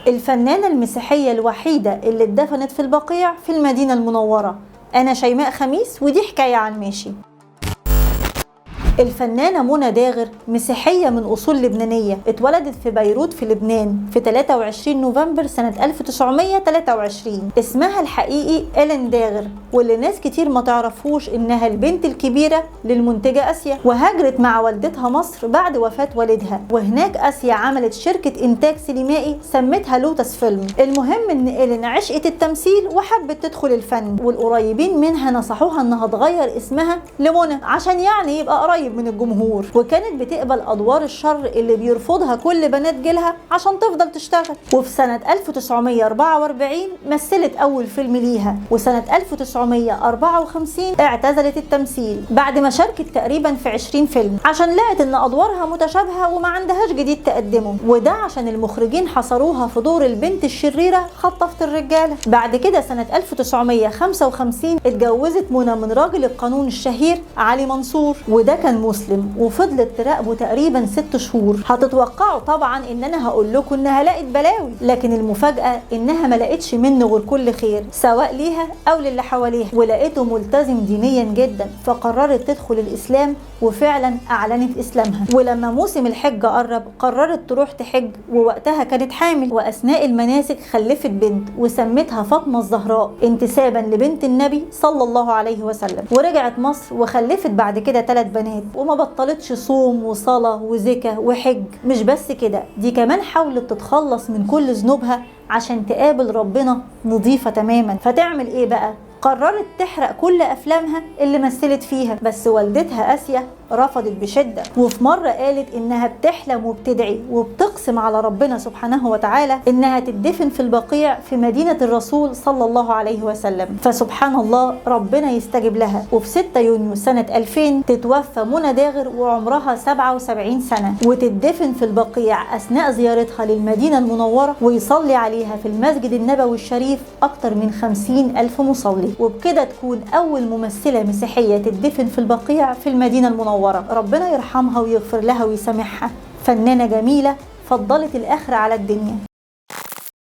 الفنانة المسيحية الوحيدة اللي اتدفنت في البقيع في المدينة المنورة. أنا شيماء خميس ودي حكاية عن ماشي. الفنانة منى داغر مسيحية من أصول لبنانية، اتولدت في بيروت في لبنان في 23 نوفمبر سنة 1923. اسمها الحقيقي إلين داغر، واللي ناس كتير ما تعرفوش إنها البنت الكبيرة للمنتجة آسيا، وهاجرت مع والدتها مصر بعد وفاة والدها، وهناك آسيا عملت شركة إنتاج سينمائي سمتها لوتس فيلم. المهم إن إلين عشقت التمثيل وحبت تدخل الفن، والقريبين منها نصحوها إنها تغير اسمها لمنى عشان يعني يبقى قريب من الجمهور، وكانت بتقبل ادوار الشر اللي بيرفضها كل بنات جيلها عشان تفضل تشتغل. وفي سنة 1944 مثلت اول فيلم ليها، وسنة 1954 اعتزلت التمثيل بعد ما شاركت تقريبا في 20 فيلم عشان لقت ان ادوارها متشابهة وما عندهاش جديد تقدمه، وده عشان المخرجين حصروها في دور البنت الشريرة خطفت الرجالة. بعد كده سنة 1955 اتجوزت منى من راجل القانون الشهير علي منصور، وده كان مسلم، وفضلت تراقبه تقريبا 6 شهور. هتتوقعوا طبعا ان انا هقول لكم انها لقت بلاوي، لكن المفاجأة انها ما لقتش منه غير كل خير سواء ليها او للي حواليها، ولقيته ملتزم دينيا جدا، فقررت تدخل الاسلام وفعلا اعلنت اسلامها. ولما موسم الحج قرب قررت تروح تحج، ووقتها كانت حامل، واثناء المناسك خلفت بنت وسمتها فاطمة الزهراء انتسابا لبنت النبي صلى الله عليه وسلم. ورجعت مصر وخلفت بعد كده 3 بنات، وما بطلتش صوم وصلاة وزكاة وحج. مش بس كده، دي كمان حاولت تتخلص من كل ذنوبها عشان تقابل ربنا نظيفة تماما. فتعمل ايه بقى؟ قررت تحرق كل أفلامها اللي مثلت فيها، بس والدتها آسيا رفضت بشدة، وفي مرة قالت إنها بتحلم وبتدعي وبتقسم على ربنا سبحانه وتعالى إنها تدفن في البقيع في مدينة الرسول صلى الله عليه وسلم، فسبحان الله ربنا يستجيب لها. وفي 6 يونيو سنة 2000 تتوفى منى داغر وعمرها 77 سنة، وتدفن في البقيع أثناء زيارتها للمدينة المنورة، ويصلي عليها في المسجد النبوي الشريف أكتر من 50 ألف مصلي. وبكده تكون أول ممثلة مسيحية تدفن في البقيع في المدينة المنورة. ربنا يرحمها ويغفر لها ويسامحها، فنانة جميلة فضلت الآخرة على الدنيا.